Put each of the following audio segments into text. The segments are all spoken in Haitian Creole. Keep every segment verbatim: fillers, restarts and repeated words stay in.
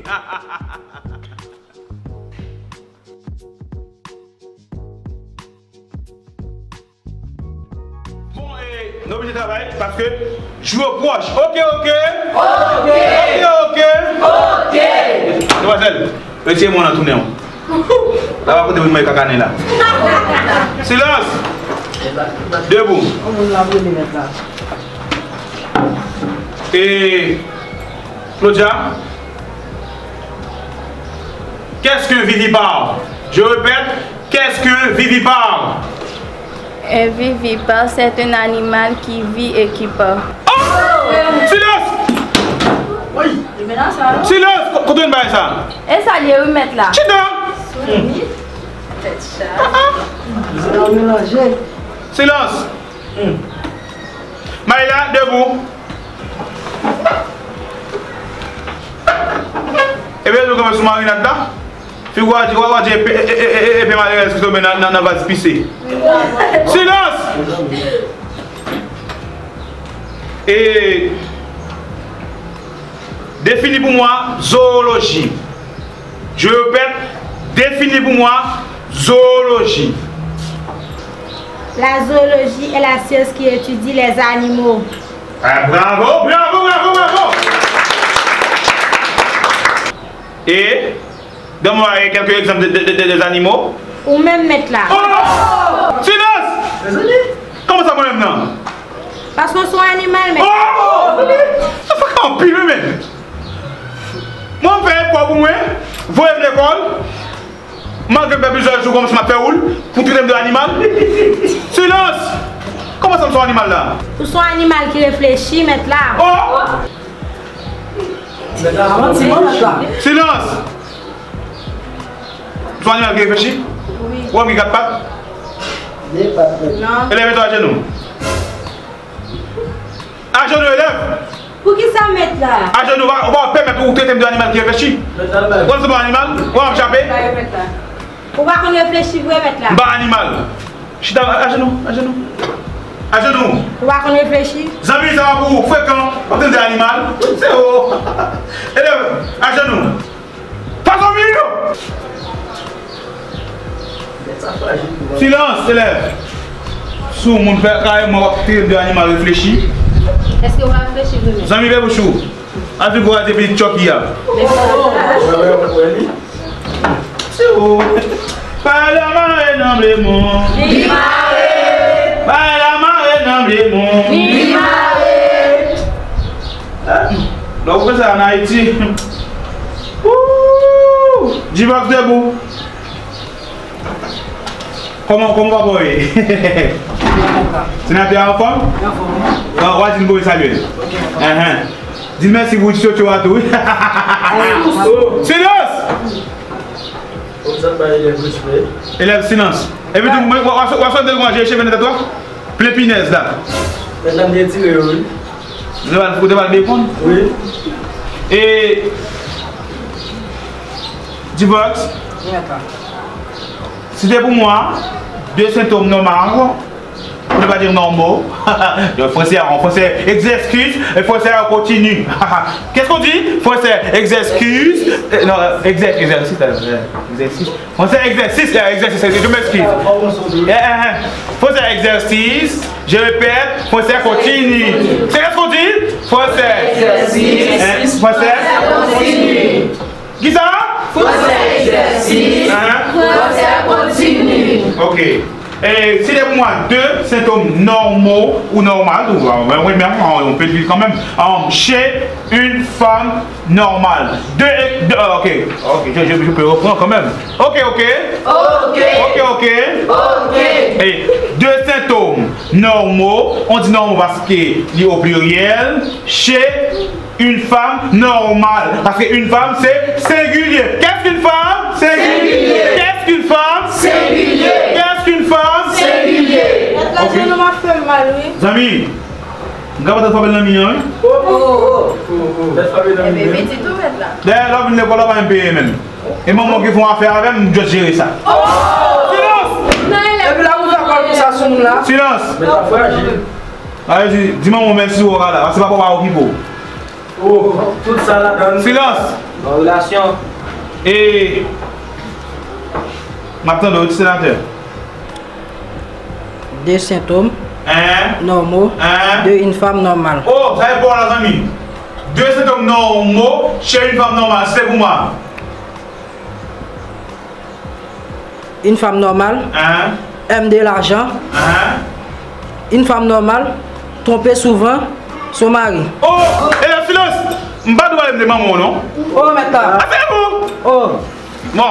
Bon, e, nou oblije travay paske jou yo pwòch. Oke, oke. Oke. Oke, oke. Oke. Demwazèl, retire men w nan tou nen w. La pa kote pou mwen kakanen la. Silans. Debout. E, Claudia, qu'est-ce qu'un vivipare? Je répète, qu'est-ce qu'un vivipare? Un vivipare, c'est un animal qui vit et qui part. Oh! Silans! Silans! Ko- Kote w bay sa? E sa l ye wi, mèt la. Chita! Tèt chat. Silans! Mayla, debout. Ebyen, nou kanpe sou marinad la. Figi w a di, w a di epe, e, e, e, e, epe malerèz ki tonbe nan, nan, nan vaz pise. Silans! E, définis pour moi zoologie. Je répète, définis pour moi zoologie. La zoologie est la science qui étudie les animaux. Ah, bravo, bravo, bravo, bravo! E, donne-moi quelques exemples de, de, de, de, des animaux. Ou menm mèt la. Oh! Silans! Mezanmi! Kòman sa mwen menm nan? Paske w se yon animal, mèt. Oh! Sa fè anpil, wi, men. Mwen, m fè efò pou mwen, voye m lekòl, malgre m fè plizyè jou kòmsi m ap fè woul, pou trete m de animal. Silans! Kòman sa m se yon animal la? Ou se yon animal ki reflechi, mèt la. Oh! Mèt la, manti, non, mèt la. Silans! Ou se yon animal ki reflechi? Wi. Ou wè m gen kat pat? De pat, mèt. Non. Elève to ajenou. Ajenou, elève. Poukisa mèt la? Ajenou, ou pa, ou pa pèmèt ou trete m de animal ki reflechi. Mèt la, mèt. Ou se pa animal? Ou ap chape? Ou pa konn reflechi vre, mèt la. M pa animal. Chita, ajenou, ajenou. Ajenou. Ou pa konn reflechi? Zanmi, sa pa pou ou, frekan. W ap tande animal. Se ou. Elève, ajenou. Pa zanmi, non. Silans, elèv. Si w moun fè kareman w ap trete m de animal reflechi. Èske w pa reflechi vre menm? Zanmi, fè bouch ou. Al figi w al di pitit Chucky a. Se ou. Bay la mare nan blemon. Li mare. Bay la mare nan blemon. Li mare. Lè w fè sa ann Ayiti. Wouuu! G-Box debout. Kòman, kòman papa w ye? Senatè a anfòm? Anfòm. Wa, wa di l pou l salye l. Ok. Enhen. Di l mèsi pou ti tchotcho a tou, wi. Silans! Kòmsa bay elèv respè. Elèv, silans. Epi tou, mwen, wa, wa, wa, wa, cheve nan tèt ou a? Plen pinèz la. Mèt la m retire yo, wi. Ou te pral, ou te pral bacon? Wi. E, G-Box. Wi, ata. Cite pour moi deux symptômes normaux, pour ne pas dire normaux. En français, en français, exercice, en français, continu. Qu'est-ce qu'on dit? Français, exercice, euh, non, euh, exer-, exercice, euh, exercice. Français, exercice, euh, exercice, je m'excuse. Euh, euh, euh. Français, exercice, je répète, français, continu. C'est qu'est-ce qu'on dit? Français. Exercice. Hein, français. Kisa? Fransè egzèsis. Ahan. Fransè kontini. Ok. E, cite pour moi deux symptômes normaux ou normal, ou, euh, oui, mais on, on peut le dire quand même, euh, chez une femme normale. Deux, deux, euh, ok, ok, je, je, je peux reprendre quand même. Ok, ok. Ok. Ok, ok. Ok. Et deux symptômes normaux, on dit normaux parce que li au pluriel, chez une femme normale. Parce qu'une femme, c'est singulier. Qu'est-ce qu'une femme? Singulier. Qu'est-ce qu'une femme? Singulier. Qu'est-ce qu'une femme? Singulier. Mèt la, jenou m ap fè m mal, wi. Zanmi, m kapab frape l nan mi an, wi. Oh, oh, oh. Mèt frape nan mi an. Ebyen, pitit ou mèt la. Dayè, lè w vin lekòl la, w pa menm peye menm. E manman w ki fè yon afè avè m, m just jere sa. Oh! Silans! Epi la, ou fè kòl konsa sou moun la? Silans! Mèt la frajil. Alè, di, di manman w mèsi, ou la, paske papa w pa okipe w. Oh, tout sa ladan. Silans! An relasyon. E, m ap tande w, wi, senatè. De sentòm nòmo, de yon fanm nòmal. Oh, sa e bon la, zanmi. De sentòm nòmo chez une femme normale, c'est pour moi. Une femme normale aime de l'argent. Une femme normale trompe souvent son mari. Oh, e silans! M pa dwe pale m de manman w non. Oh, mèt la. Ase pou. Oh. Bon,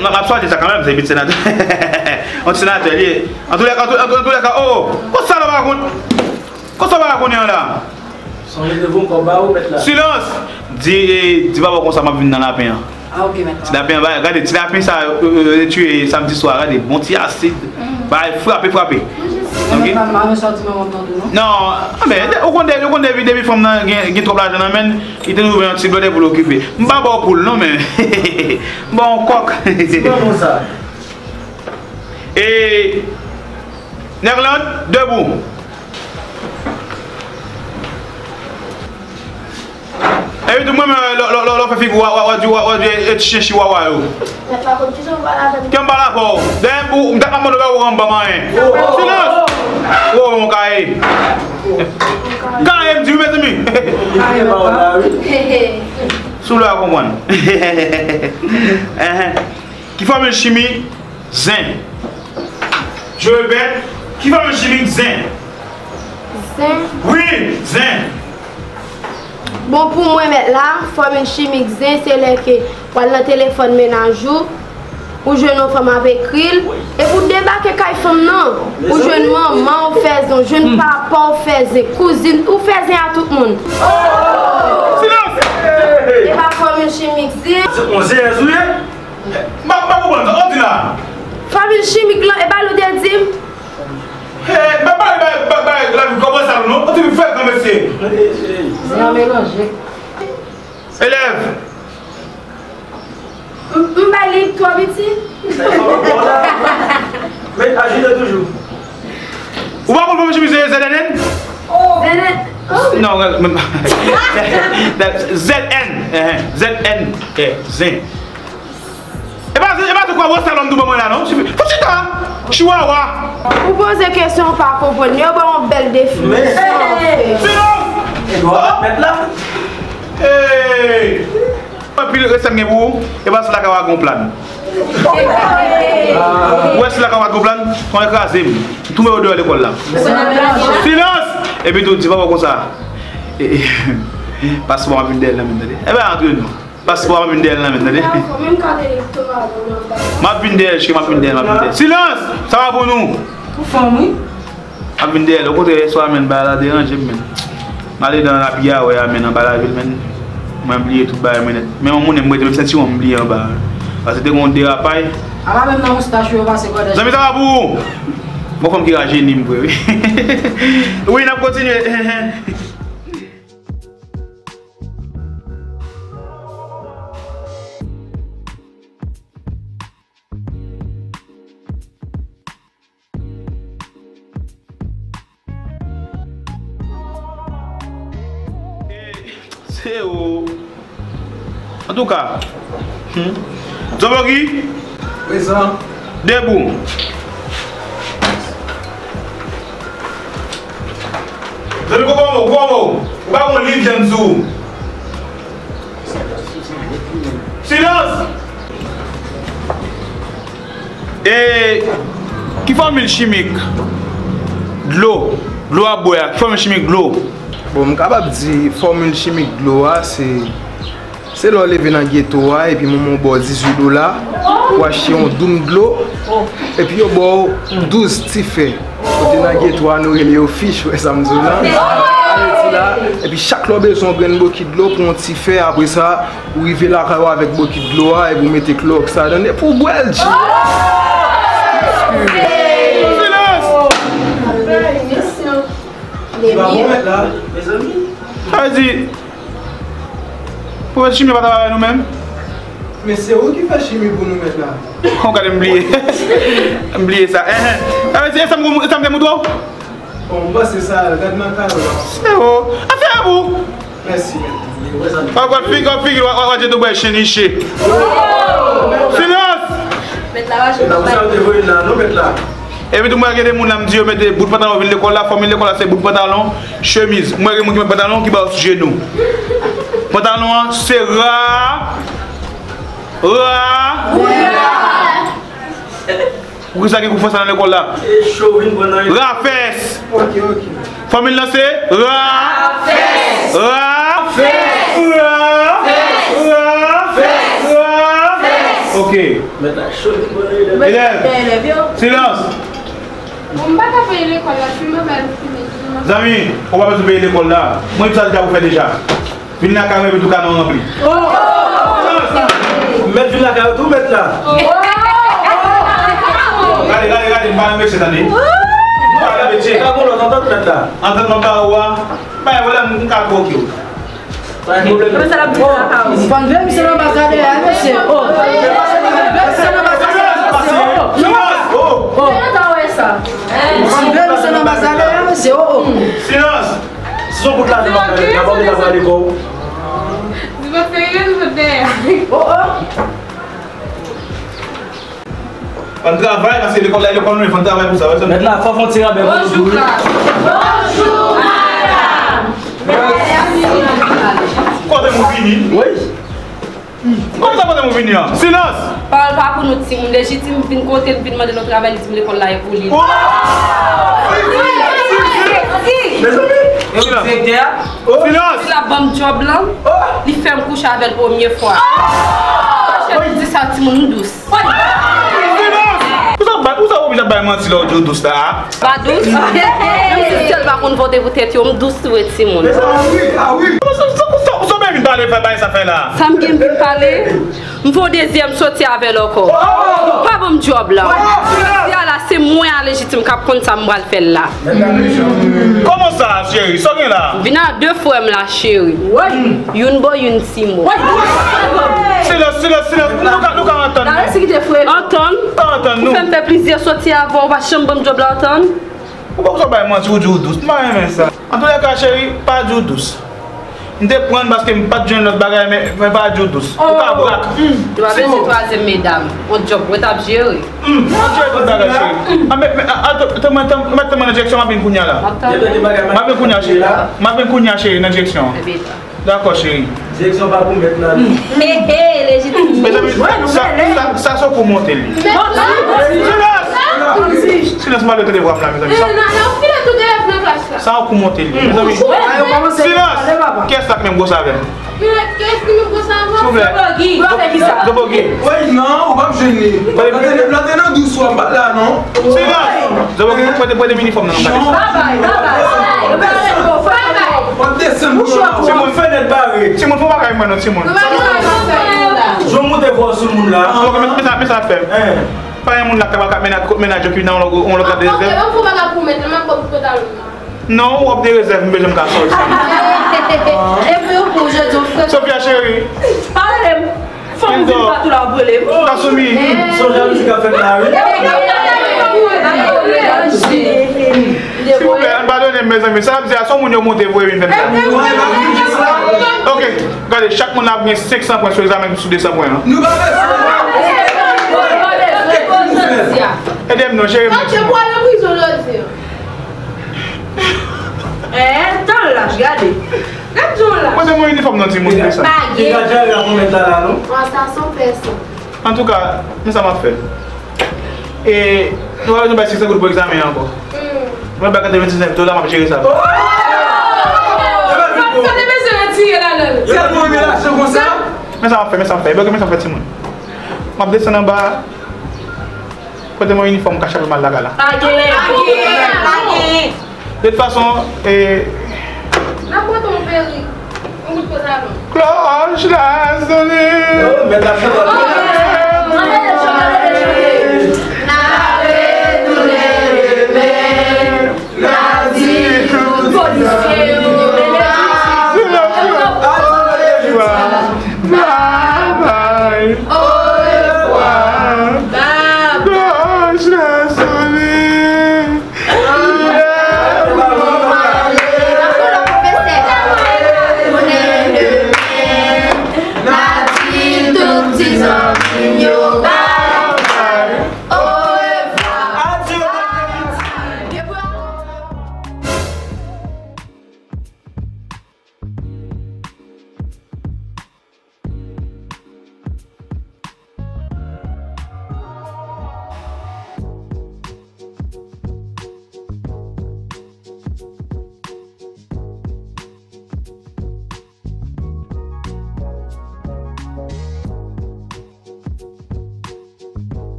n ap swazi sa kanmenm, se pitit senatè. Yon ti senatè li ye. Antoulèka, antoulèka, oh, konsa la pa konn. Konsa pa konnen an la. Sonje devan kòb ba ou mèt la. Silans! Di, e, di papa w konsa m ap vin nan lapen an. Ah, ok, mèt la. Ti lapen an, ba, gade, ti lapen sa, yo, yo, yo te tiye samdi swa, gade, bon ti asid. Bay, frape, frape. Ok? Mèt la, m pa renmen sòti manman m nan tou, non. Non, anben, ou konn depi, ou konn depi, depi fanm nan gen, gen twòp lajan nan men l, li te ouvè yon ti blòdè pou l okipe. M pa ba w poul, non, men. M ba w yon kòk. Ti manman sa. E, Nègland, debou. Epi tou mwen menm, lè, lè, lè, lè w fè figi w, w, w, w, w, w, w, e ti chen chiwawa yo. Mèt la, konn kijan w pale avè m? Kè m pale avè w. Dèyè m pou, m ta ka mande w, ou pa ban m anyen. Silans! Ou, ou, kaye. Kaye m di wi, mezanmi. Sou lè a konprann. Enhen. Ki fòmil chimik zen? Je répète, ki fòmil chimik zen? Zen. Wi, zen. Bon, pou mwen, mèt la, fòmil chimik zen, se lè ke w al nan telefòn mennaj ou, ou jwenn yon fanm ap ekri l, epi w debake kay fanm nan, ou jwenn manman w fè zen, ou jwenn papa w fè zen, kouzin, ou fè zen a tout moun. Silans! E pa fòmil chimik zen. Se yon zeyèz ou ye? M pa, m pa konprann sa w di la. Fòmil chimik lan, e pa l ou te di m? Hey, m pa pale bay, bay, bay lavi kòman sa non, ou te fè gran mesye. Zen an melanje. Elèv. M, m bay li twò piti. Men ajoute toujou. Ou pa konn fòmil chimik se Z N N? Z N N. Non, men, Z N, eh, Z N, eh, zen. E pa, e pa te kwa wè salon tou ban mwen la non. Fò chita. Chiwawa. Ou poze kesyon ou pa konprann. Yo ba yon bèl definisyon. Silans! Edward, mèt la. Hey! Anpil respè m gen pou ou. E pa sou lakay w a gon plan. Ou wè sou lakay w a gon plan, kon ekraze m. M tounen deyò lekòl la. Silans! Epi tou, di papa w konsa. E, e, paspò m ap vin dèyè l nan men tande. E pa antre nou. Paspò a m ap vin dèyè l nan men, tande. M ap vin dèyè l, cheri, m ap vin dèyè l, m ap vin dèyè l. Silans! Sa pa pou nou! Ou fanm, wi. M ap vin dèyè l. Okontrè, yèswa, menn, bagay la deranje m, menn. M ale nan lapi a, wè a, menn, anba lavil, menn. Mwen bliye tout bagay mwen nèt. Menm yon mounen m rete, menm sentiwon m bliye anba. Paske te gen yon derapay. A pa menm nan moustach ou yo pase kòdèj. Zanmi, sa pa pou ou! Bon, fanm ki rajeni m vre, wi. Wi, n ap kontinye. Se ou. Antouka. Hmm. Zobogi. Prezan. Debou. Zanmi, kòman w, kòman w? Ou pa gon liv jan m di w. Silans! E ki fòmil chimik dlo, dlo w ap bwè a, ki fòmil chimik dlo? Bon, m kapab di fòmil chimik dlo a, se, se lè w leve nan geto a, epi manman w ba w dizuit dola, pou w achte yon doum dlo, epi yo ba w douz ti fè. Kote nan geto a, nou rele yo fich, wè sa m di w la. Ale ti la, epi chak lè w bezwen yon grenn bokit dlo, pran yon ti fè, apre sa, ou rive lakay ou avèk bokit dlo a, epi ou mete klowòks ladan l, epi ou bwè l, G. Silans! Li pa bon mèt la, mezanmi. Sa vle di, pwofesè chimye pa travay avè nou menm? Men se ou ki fè chimye pou nou mèt la. Ou gade m bliye. M bliye sa. Enhen. Sa vle di, e sa m, e sa m te moutre w? Bon, m panse sa, gad nan kay ou la. Se ou. Afè a pou. Mèsi, mèt. Wap wè figi, wap figi, wap wè chen niche. Silans! Mèt la mache pa bay. Epi tou mwen gen de moun la m di yo mete bout pantalon yo vin lekòl la, fòm lekòl la se bout pantalon, chemiz. Mwen gen moun ki met pantalon ki ba yo sou jenou. Pantalon an se ra, ra. Poukisa gen kou franse nan lekòl la? Rafès. Fòmil lan se ra. Rafès. Rafès. Rafès. Rafès. Ok. Elèv. Silans. Bon, m pa ka peye lekòl la, si m pa fini. Zanmi, ou pa bezwen peye lekòl la. Mwen, sa deja ou fè deja. Vin lakay mwen epi tou kanon ranpli. Mèt vin lakay ou tou, mèt la. Gade, gade, gade, m pa nan mesye tande. M pa nan mesye. Ka gon lòt antant mèt la. Antant mwen ba ou a. Bay vòlè m ka twoke w. Mwen sa l ap di lakay ou. Ou pa n vle misye nan baz la dèyè a mesye. Oh. Ou pa n vle misye nan baz la dèyè a mesye. Oh. Oh. Ou pa n vle misye nan baz la dèyè a mesye. Oh, oh. Silans. Si se yon kout lajan w ap pale, n ap antre nan pale kò w. Di pa serye, nou sot dèyè. Oh, oh. Fò n travay, paske lekòl la, lekòl nou ye, fò n travay pou sa, wè, sa. Mèt la, fò fè yon ti rabè pou nou tou, wi. Bonjou, klas. Bonjou, madanm. Kote nou vini? Wi. Kòman sa kote nou vini an? Silans! Pawòl pa pou nou timoun. Lejitim vin kote l, vin mande nou travay, li di m lekòl la e pou li. Silans! Silans! Li la ban m djòb lan, li fè m kouche avè l premye fwa. Chèf di sa timoun m dous. Silans! Ou sa bay, ou sa oblije ap bay manti lè w di w dous la a? Pa dous. Menm si sèl pa konn vote pou tèt yo, m dous tou e timoun. Mezanmi, ah wi, ah wi. Ou sa, ou sa, ou sa, ou sa bay vin pale fè bay sa fè la? Sa m gen vin pale? M fè yon dezyèm soti avè l ankò. Pa ban m djòb la. Jodi a la, se mwen a lejitim k ap konn sa m pral fè l la. Kòman sa, cheri? Sa w gen la? Vin a de frè m la, cheri. Youn bò, youn Silans, silans, silans. Nou ka, nou ka antann nou. Antann. Pa antann nou. Ou fè m fè plizyè soti avè w, ou pa janm ban m djòb la, antann. Ou pa bezwen bay manti, ou di w dous. M pa renmen sa. Antoulèka, cheri, pa di w dous. M te pran l paske m pa t jwenn lòt bagay, men, men pa di w dous. Ou ka brak. Li pa bezwen twazyèm medam. On djòb mwen t ap jere. M ap jere tout bagay, cheri. A, men, men, a, a, tann mwen, tann mwen nan direksyon, m ap vin kounye a la. M ap vin kounye a, cheri. M ap vin kounye a, cheri, nan direksyon an. Dakò, cheri. Direksyon pa pou mèt la, non. He, he, lejitim. Mezanmi, sa, sa, sa se kou monte li. Silans! Silans, m pa vle tande vwa m la, mezanmi. Sa, sa kou monte li. Mezanmi, silans! Kiyès la ki menm gwosè avè m? Silvouplè. Zobogi. Wi, non, ou p ap jwenn li. Plante nan dous ou ap bat la, non. Silans! Zobogi, prete, prete m inifòm nan, non, gade. Babay, babay. Wap desann pou nou, wap fè nèt bare. Timoun, fò bagay mwen non, timoun. Jan w monte vwa w sou moun la. Ok, men, men sa, men sa fè. Pa gen moun la k ap mennen, mennen yo ki nan yon lòt, yon lòt la de rezèv. Non, wòb de rezèv, m bezwen m ka sòti. Epi ou pou jodi w frè. Sofia cheri. Pale m. Fanm vin patou la, w rele m. Kasoumi. Se yon jalouzi k ap fèt la, wi. Silvouplè, ann padone m, mezanmi. Sa ap di a, se yon moun yo monte voye vin fè m sa. Ok, gade, chak moun ap gen senk san pwen sou egzamen sou de san pwen an. Nou pa bezwen. Ede m non, jere m. Tann lach, gade. Gad jan w lach. Pote mwen inifòm nan timoun, desann. Pa gen. Li pa jere a pou mèt la la, non? An, sa se yon pèsonn. Antouka, men sa m ap fè. E, nou pa bezwen bay senk san goud pou egzamen an ankò. Mwen bay katrevendiznèf dola, m ap jere sa. Sa te bezwen retire ladan l. Yo pa bezwen lajan konsa. Men sa m ap fè, men sa m ap fè. Ebyen, men sa m ap fè, timoun. M ap desann anba. Pote mwen inifòm, m ka chape m al lakay la. Pa gen, pa gen, pa gen. De tout fason, e. N ap pote yon perik, yon bout pantalon. Klòch la sone. Oh, mèt la chante.